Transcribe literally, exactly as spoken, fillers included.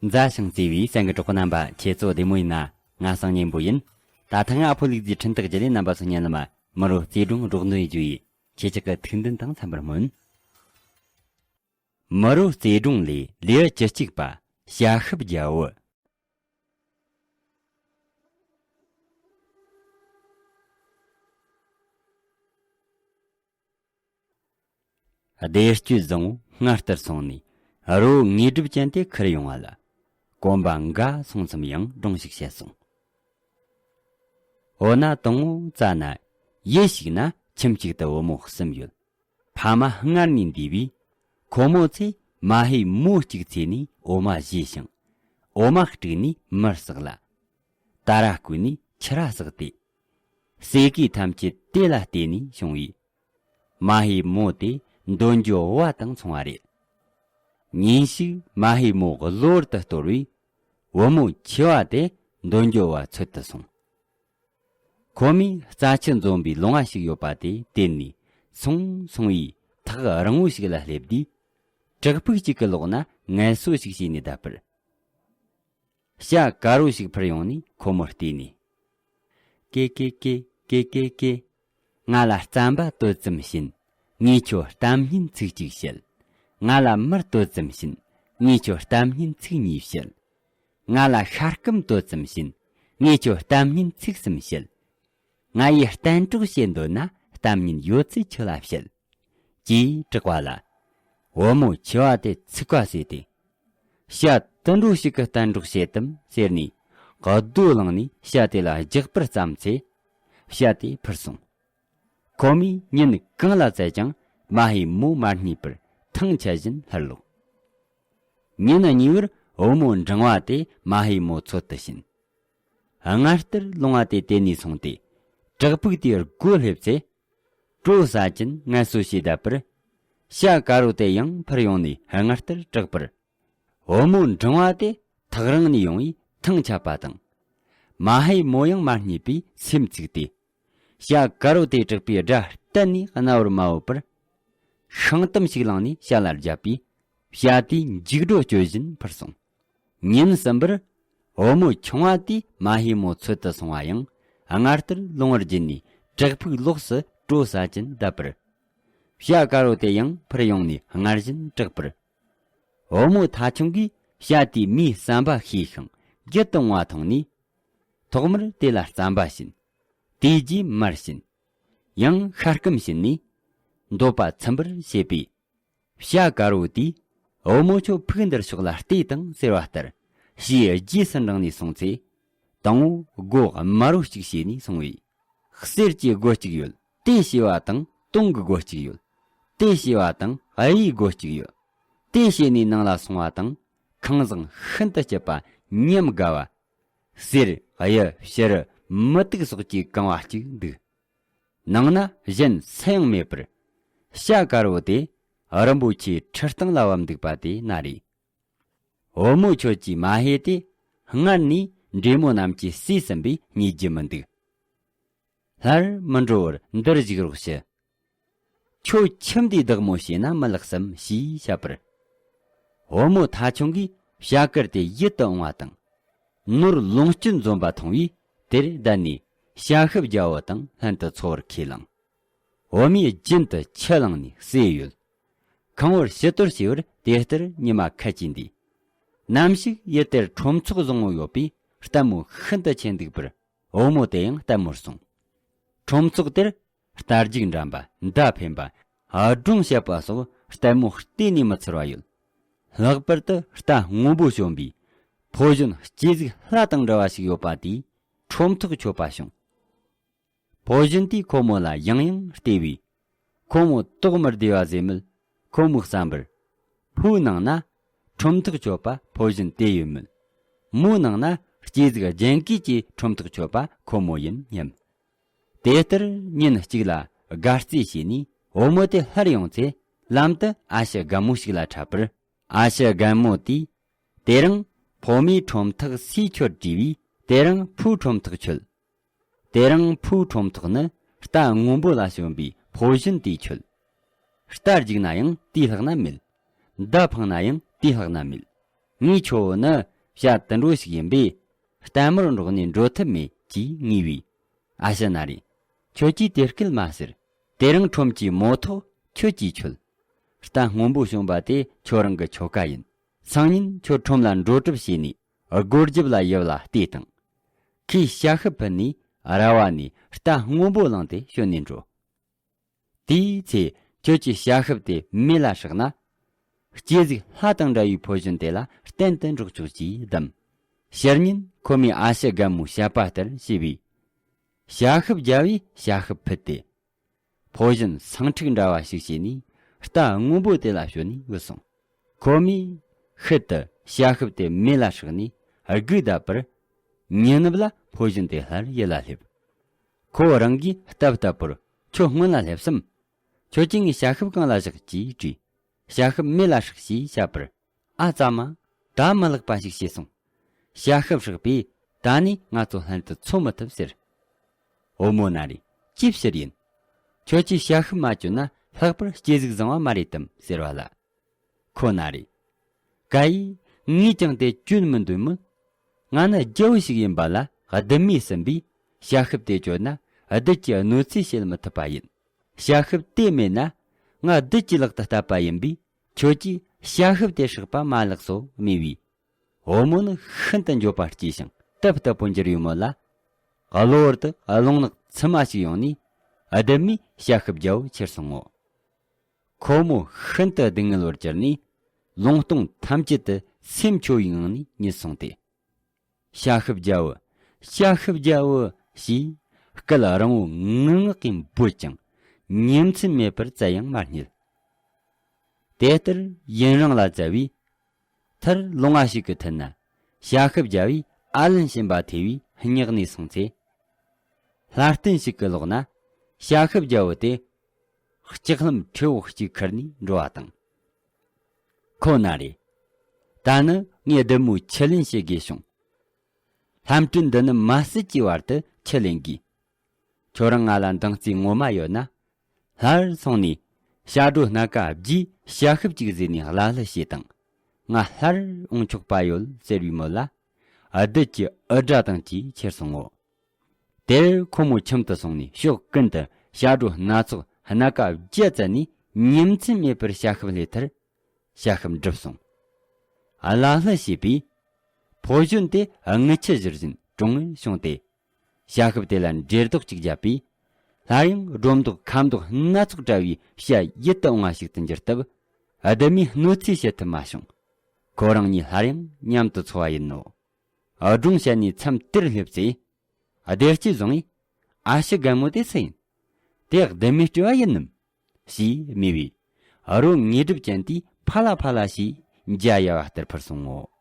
མཛའ་ཞིང་བརྩེ་བའི་སེམས་ཀྱི་གྲོགས་པོ་རྣམ་པ། ཁྱེད་ཚོ་བདེ་མོ་ཡིན་ན། ང་སང་ཉན་པོ་ཡིན། ད་ཐེངས་ཨ་ཕོ་ལུག་རྫིའི་འཕྲིན་སྟེགས་བརྒྱུད་ནས་རྣམ་པ་ཚོ་ཉན་ལ་མ། མི་རོ་རྩེ་སྒྲུང་སྒྲོག་འདོན་བརྗོད་ཡིས། ཁྱེད་ཅག་གི་ཐུགས་འདུན་དང་འཚམ་པར་སྨོན། མི་རོ་རྩེ་སྒྲུང་ལས། ལེའུ་བཅུ་གཅིག་པ། བྱ་ཤུབས་རྒྱལ་བོ། བདེ་སྤྱོད་བཟང་བོ་སྔར་ལྟར་སོང་ནས། རི་བོ་དངོས་གྲུབ་ཅན་དེ་ཁུར་ཡོང་བ་ལ། གོམ་པ་འགའ་སོང་ཙམ་ཡང་སྒྲུང་ཞིག་བཤད་སོང་། འོ་ན་དང་བོ་རྩ་ན། ཡུལ་ཞིག་ན་ཁྱིམ་གཅིག་ཏུ་བུ་མོ་གསུམ་ཡོད། ཕ་མ་སྔར་ནས་འདས་པས། ཁོ་མོ་ཚོས་མ་ཧེའི་མོ་གཅིག་འཚོས་ནས་འོ་མ་བཞོས་ཤིང་། འོ་མ་དཀྲུགས་ནས་མར་བསྲེགས་ལ། ད་ར་བསྐོལ་ནས་ཕྱུར་ར་བསྲེགས་ཏེ། ཟས་གོས་ཐམས་ཅད་དེ་ལ་བརྟེན་ནས་བྱུང་བས། མ་ཧེའི་མོ་དེ་འདོད་འཇོ་བ་དང་མཚུངས་པ་རེད། ཉིན་ཞིག་མ་ཧེའི་མོ་གློ་བུར་དུ་གཏོར་བས། བུ་མོ་ཆེ་བ་དེ་འདོད་འཇོ་བ་འཚོལ་དུ་སོང་། ཁོ་མོས་རྩྭ་ཆུ་འཛོམས་པའི་ལུང་བ་ཞིག་ཡོད་པ་དེ་བལྟས་ནས། སོང་སོང་བས་ཐག་རིང་བོ་ཞིག་ལ་སླེབས་དུས། བྲག་ཕུག་ཅིག་གི་ལོགས་ན་ངལ་གསོ་ཞིག་བྱས་ནས་བསྡད་པར། བྱ་དཀར་བོ་ཞིག་འཕུར་ཡོང་ནས་ཁོ་མོར་བལྟས་ནས། ཀེ་ཀེ་ཀེ། ཀེ་ཀེ་ཀེ། ང་ལ་རྩམ་པ་དོད་ཙམ་བྱིན། ངས་ཁྱོད་གཏམ་སྙན་ཚིག་གཅིག་བཤད། ང་ལ་མར་དོད་ཙམ་བྱིན། ངས་ཁྱོད་གཏམ་སྙན་ཚིག་གཉིས་བཤད། ང་ལ་ཤ་སྐམ་དོད་ཙམ་བྱིན། ངས་ཁྱོད་གཏམ་སྙན་ཚིག་གསུམ་བཤད། ང་ཡིས་གཏན་གྲོགས་བྱེད་འདོད་ན། གཏམ་སྙན་ཡོད་ཚད་ཁྱོད་ལ་བཤད། ཅེས་གྲགས་པ་ལ། བུ་མོ་ཆེ་བ་དེ་ཚིག་པ་ཟོས་ཏེ། བྱ་དུད་འགྲོ་ཞིག་གི་གཏན་གྲོགས་བྱེད་དམ་ཟེར་ནས། རྡོ་བླངས་ནས་བྱ་དེ་ལ་རྒྱག་པར་བརྩམས་ཚེ། བྱ་དེ་འཕུར་སོང་། ཁོ་མོས་ཉིན་གང་ལ་བཙལ་ཀྱང་མ་ཧེའི་མོ་མ་རྙེད་པར་ཐང་ཆད་བཞིན་ལྷར་ལོག། ཉིན་གཉིས་པར་བུ་མོ་འབྲིང་བ་དེ་མ་ཧེའི་མོ་འཚོལ་དུ་ཕྱིན། སྔར་ལྟར་ལུང་བ་དེ་དེད་ནས་སོང་སྟེ། བྲག་ཕུག་དེའི་སྒོ་སླེབས་ཚེ། གྲོ་ཟ་གྱིན་ངལ་གསོ་བྱས་བསྡད་པར། བྱ་དཀར་བོ་དེ་ཡང་འཕུར་ཡོང་ནས་སྔར་ལྟར་གྲགས་པར། བུ་མོ་འབྲིང་བ་དེ་ཐག་རིང་ནས་ཡོང་བས་ཐང་ཆད་པ་དང་། མ་ཧེའི་མོ་ཡང་མ་རྙེད་པས་སེམས་ཚིག་སྟེ། བྱ་དཀར་བོ་དེ་གྲགས་པའི་སྒྲ་གཏན་ནས་རྣ་བར་མ་བབས་པར། ཤིང་གཏམ་ཞིག་བླངས་ནས་བྱ་ལ་བརྒྱབ་པས། བྱ་དེས་འཇིགས་སྒྲོ་གཅོད་བཞིན་འཕུར་སོང་། ཉིན་གསུམ་པར། བུ་མོ་ཆུང་བ་དེས་མ་ཧེའི་མོ་འཚོལ་དུ་སོང་བ་ཡང་། སྔར་ལྟར་ལུང་བར་བརྒྱུད་ནས་བྲག་ཕུག་ལོགས་སུ་གྲོ་ཟ་གྱིན་བསྡད་པར། བྱ་དཀར་བོ་དེ་ཡང་འཕུར་ཡོང་ནས་སྔར་བཞིན་གྲགས་པར། བུ་མོ་ཐ་ཆུང་གིས་བྱ་དེའི་མིའི་ཟམ་པ་ཤེས་ཤིང་རྒྱུད་དུ་འོང་བ་མཐོང་ནས། ཐོག་མར་དེ་ལ་རྩམ་པ་བྱིན། དེའི་རྗེས་མར་བྱིན། ཡང་ཤ་སྐམ་བྱིན་ནས། འདོད་པ་ཚིམ་པར་བྱེད་པས། བྱ་དཀར་བོ་དེས། བུ་མོ་ཁྱོད་ཕུག་འདིར་ཞོག་ལ་ལྟོས་དང་ཟེར་བ་ལྟར། བྱའི་རྗེས་སུ་འབྲངས་ནས་སོང་ཚེ། དང་བོ་སྒོ་དམར་བོ་གཅིག་ཕྱེ་ནས་སོང་བས། གསེར་གྱི་སྒོ་གཅིག་ཡོད། དེ་ཕྱེ་བ་དང་དུང་གི་སྒོ་གཅིག་ཡོད། དེ་ཕྱེ་བ་དང་གཡུའི་སྒོ་གཅིག་ཡོད། དེ་ཕྱེ་ནས་ནང་ལ་སོང་བ་དང་། ཁང་བཟང་ཤིན་ཏུ་སྐྱིད་པ་ཉམས་དགའ་བ། གསེར། གཡུ། ཕྱུར། མུ་ཏིག་སོགས་ཀྱིས་གང་བ་གཅིག་འདུག། ནང་ན་གཞན་སུ་ཡང་མེད་པར། བྱ་དཀར་བོ་དེ་རིན་པོ་ཆེའི་ཁྲི་སྟེང་ལ་བབས་འདུག་པ་དེ་ན་རེ། བུ་མོ་ཁྱོད་ཀྱི་མ་ཧེ་དེ་སྔར་ནས་འདྲེ་མོ་རྣམས་ཀྱིས་བསད་ཟིན་པས་རྙེད་རྒྱུ་མི་འདུག། སླར་མི་འགྲོ་བར་འདིར་བཞུགས་རོགས་ཞུ། ཁྱོད་ཁྱིམ་འདིའི་བདག་མོ་བྱས་ན་མི་ལེགས་སམ་ཞེས་བཤད་པར། བུ་མོ་ཐ་ཆུང་གིས་བྱ་དཀར་དེ་ཡིད་དུ་འོང་བ་དང་། ནོར་ལོངས་སྤྱོད་འཛོམས་པ་མཐོང་བས་དེར་བསྡད་ནས་བྱ་ཤུབས་རྒྱལ་བོ་དང་ལྷན་དུ་འཚོ་བར་ཁས་བླངས། བུ་མོས་རྒྱུན་དུ་ཆུ་བླངས་ནས་བསྲེས་ཡོད། ཁང་བར་ཕྱི་དོར་བྱས་པར་དེ་ལྟར་ཉི་མ་ཁད་ཀྱིས་འདས། ནམ་ཞིག་ཡུལ་དེར་ཁྲོམ་ཚོགས་བཟང་བོ་ཡོད་པས་ལྟད་མོ་ཤིན་ཏུ་ཆེ་འདུག་པར། བུ་མོ་དེ་ཡང་ལྟད་མོར་སོང་། ཁྲོམ་ཚོགས་དེར་རྟ་རྒྱུག་འགྲན་པ། མདའ་འཕེན་པ། སྒྲུང་བཤད་པ་སོགས་ལྟད་མོ་གཏན་ནས་མི་འཚོར་བ་ཡོད། ལྷག་པར་དུ་རྟ་སྔོན་པོ་གྱོན་པའི་ཕོ་གཞོན་སྐྱེས་གཟུགས་ལྷ་དང་འདྲ་བ་ཞིག་ཡོད་པ་དེས་ཁྲོམ་ཐག་ཆོད་པ་བྱུང་། ཕོ་གཞོན་དེས་ཁོ་མོ་ལ་ཡང་ཡང་བལྟས་པས། ཁོ་མོ་དོགས་མི་བདེ་བ་བཟོས་མོད། ཁོ་མོའི་བསམ་པར། ཕོའི་ནང་ན་ཁྲོམ་ཐག་ཆོད་པ་ཕོ་གཞོན་དེ་ཡོད་མོད། མོའི་ནང་ན་སྐྱེས་གཟུགས་རྒྱན་གོས་ཀྱི་ཁྲོམ་ཐག་ཆོད་པ་ཁོ་མོ་ཡིན་སྙམ། དེ་ལྟར་ཉིན་གཅིག་ལ་དགའ་རྩེ་བྱས་ནས་བུ་མོ་དེ་སླར་ཡོང་ཚེ། ལམ་དུ་ཨ་ཞེ་རྒན་མོ་ཞིག་ལ་འཕྲད་པར། ཨ་ཞེ་རྒན་མོ་དེས། དེ་རིང་ཕོ་མོའི་ཁྲོམ་ཐག་སུས་ཆོད་དྲིས་པས། དེ་རིང་ཕོའི་ཁྲོམ་ཐག་ཆོད། དེ་རིང་ཕོའི་ཁྲོམ་ཐག་ནི་རྟ་སྔོན་པོ་ལ་གྱོན་པའི་ཕོ་གཞོན་དེས་ཆོད། རྟ་རྒྱུག་ན་ཡང་དེའི་ལྷག་ན་མེད། མདའ་འཕང་ན་ཡང་དེའི་ལྷག་ན་མེད། ངས་ཁྱོད་བོ་ནི་ བྱ་དུད་འགྲོ་ཞིག་ཡིན་པས། ལྟད་མོར་འགྲོགས་ནས་འགྲོ་ཐབས་མེད་ཅེས་ངུས་པས། ཨ་ཞེ་ན་རེ། ཁྱོད་ཀྱིས་དེ་སྐད་མ་ཟེར། དེ་རིང་ཁྲོམ་གྱི་མོ་ཐོག་ཁྱོད་ཀྱིས་ཁྱོད། རྟ་སྔོན་པོ་བྱུང་བ་དེ་ཁྱོད་རང་གི་ཁྱོ་ག་ཡིན། སང་ཉིན་ཁྱོད་ཁྲོམ་ལ་འགྲོ་གྲབས་བྱས་ནས་སྒོ་རྒྱབ་ལ་ཡུལ་ལ་བལྟས་དང་། ཁོས་ཞ་ཤུབ་ཕུད་ནས་ར་བ་ནས་རྟ་སྔོན་པོ་བླངས་ཏེ་བྱོན་ནས་འགྲོ། དེའི་ཚེ་ཁྱོད་ཀྱིས་ཞ་ཤུབ་དེ་མེ་ལ་སྲེག་ན། སྐྱེ་གཟུགས་ལྷ་དང་འདྲ་བའི་ཕོ་གཞོན་དེ་ལ་གཏན་དུ་འགྲོགས་ཆོག་ཅེས་གདམས། ཕྱི་ཉིན་ཁོ་མོས་ཨ་ཞེ་རྒན་མོའི་བཤད་པ་ལྟར་བྱས་པས། ཞ་ཤུབ་རྒྱལ་བོས་ཞ་ཤུབ་ཕུད་དེ། ཕོ་གཞོན་སེང་ཕྲུག་འདྲ་བ་ཞིག་བྱས་ནས་རྟ་སྔོན་པོ་དེ་ལ་ཞོན་ནས་བུད་སོང་། ཁོ་མོས་ཤུལ་དུ་ཞ་ཤུབ་དེ་མེ་ལ་སྲེག་ནས་སྒུག་བསྡད་པར། ཉིན་ནུབ་ལ་ཕོ་གཞོན་དེ་སླར་ཡུལ་ལ་སླེབས། ཁོ་རང་གིས་བལྟ་བལྟ་བུར། ཁྱོད་སྔོན་ལ་སླེབས་སམ། ཁྱོད་ཀྱིས་ངའི་ཞ་ཤུབ་གང་ལ་བཞག་ཅེས་དྲིས། ཞ་ཤུབ་མེ་ལ་སྲེག་ཅེས་བཤད་པར། ཨ་ཙ་མ། ད་མི་ལེགས་པ་ཞིག་བྱས་སོང་། ཞ་ཤུབ་སྲེག་པས་ད་ནི་ང་ཚོ་ལྷན་དུ་འཚོ་མི་ཐུབ་ཟེར། བུ་མོ་ན་རེ། ཅིའི་ཕྱིར་ཡིན། ཁྱོད་ཀྱིས་ཞ་ཤུབ་མ་གྱོན་ན་ལྷག་པར་སྐྱེ་གཟུགས་བཟང་བ་མ་རེད་དམ་ཟེར་བ་ལ། ཁོ་ན་རེ། ཀ་ཡེ། ངས་ཀྱང་དེ་གྱོན་མི་འདོད་མོད། ང་ནི་རྒྱལ་བོ་ཞིག་ཡིན་པ་ལ་ལྡུམ་མས་ཟིན་པས། ཞ་ཤུབ་དེ་གྱོན་ན་བདུད་ཀྱིས་གནོད་འཚེ་བྱེད་མི་ཐུབ་པ་ཡིན། ཞ་ཤུབ་དེ་མེད་ན་ང་བདུད་ཀྱི་ལག་ཏུ་བསྟབས་པ་ཡིན་པས། ཁྱོད་ཀྱིས་ཞ་ཤུབ་དེ་སྲེག་པ་མ་ལེགས་སོ་སྨྲས་པས། བུ་མོ་ནི་ཤིན་ཏུ་འགྱོད་པ་སྐྱེས་ཤིང་སྟབས་སྟབས་པོ་འགྱུར་བའི་མོད་ལ། གློ་བུར་དུ་རླུང་ནག་ཚི་མ་ཞིག་ཡོང་ནས་ལྡུམ་མས་ཞ་ཤུབ་རྒྱལ་བོ་ཁྱེར་སོང་ངོ་། ཁོ་མོ་ཤིན་ཏུ་སྡུག་བསྔལ་བར་གྱུར་ནས། ལུང་སྟོང་ཐམས་ཅད་དུ་སེམས་སྐྱོ་བའི་ངང་ནས་ཉིད་སོང་སྟེ། ཞ་ཤུབ་རྒྱལ་བོ། ཞ་ཤུབ་རྒྱལ་བོ། ཞེས་སྐད་རིང་བོ་ངུ་ངག་གིས་འབོད་ཀྱང་། ཉིན་མཚན་མེད་པར་བཙལ་ཡང་མ་རྙེད། དེ་ལྟར་ཡུན་རིང་ལ་བཙལ་བས། མཐར་ལུང་བ་ཞིག་གི་མཐིལ་ན་ཞ་ཤུབ་རྒྱལ་བོའི་ཨ་ལན་གཤིན་པ་ཐེ་བའི་སྙེག་ནས་སོང་ཚེ། ལྷ་རྟེན་ཞིག་གི་ལོགས་ན་ཞ་ཤུབ་རྒྱལ་བོ་དེ་ལྕགས་ལྷམ་ཁྲི་བོ་གཅིག་ཁུར་ནས་འགྲོ་བ་དང་། ཁོ་ན་རེ། ད་ནི་ངས་བདུད་མོའི་ཁྱི་ལེན་བྱེད་དགོས་བྱུང་། ལྷམ་སྤྲིན་འདི་ནི་མ་ཟད་ཀྱི་བར་དུ་ཁྱི་ལེན་དགོས། ཁྱོད་རང་ང་ལ་འདང་རྩིས་ངོ་མ་ཡོད་ན། སླར་སོང་ནས་ཞ་སྒྲོ་སྣ་ཁ་བརྒྱའི་ཞ་ཤུབ་ཅིག་བཟོས་ནས་བླ་ལྷུ་བྱེད་དང་། ང་སླར་འོང་ཆོག་པ་ཡོད་ཟེར་བའི་མོད་ལ། བདུད་ཀྱི་འུར་སྒྲ་དང་བཅས་ཁྱེར་སོང་ངོ་། དེར་ཁོ་མོ་ཁྱིམ་དུ་སོང་ནས་ཕྱོགས་ཀུན་ཏུ་ཞ་སྒྲོ་སྣ་ཚོགས་སྣ་ཁ་བརྒྱ་བཙལ་ནས་ཉིན་མཚན་མེད་པར་ཞ་ཤུབ་སླེབས་མཐར། ཞ་ཤུབ་འགྲུབ་སོང་། བླ་ལྷུ་བྱས་པས། ཕོ་གཞོན་དེ་རྔུལ་ཆུ་བཞུར་བཞིན་གྲོང་ངེར་བྱུང་སྟེ། ཞ་ཤུབ་དེ་ལ་འགྲེ་ལྡོག་ཅིག་བརྒྱབ་པས། སླར་ཡང་སྒྲོ་འདོགས་ཁ་མདོག་སྣ་ཚོགས་བཀྲ་བའི་བྱ་ཡིད་དུ་འོང་བ་ཞིག་ཏུ་འགྱུར་སྟབས། བདུད་མོས་གནོད་འཚེ་བྱེད་ཐུབ་མ་བྱུང་། ཁོ་རང་གཉིས་སླར་ཡང་མཉམ་དུ་འཚོ་བ་ཡིན་ནོ། སྒྲུང་བཤད་ནས་མཚམས་དེར་སླེབས་ཚེ། བདེ་སྐྱིད་བཟང་ངིས། ཨ་ཞེ་རྒན་མོ་དེ་སུ་ཡིན། དེ་བདུད་མོའི་སྤྲེའུ་ཡིན་ནམ། ཞེས་སྨྲས་པས། རོ་ངེས་སྒྲུབ་ཅན་དེས་ཕ་ལ་ཕ་ལ་ཞེས་འཇའ་ཡལ་བ་ལྟར་འཕུར་སོང་ངོ་།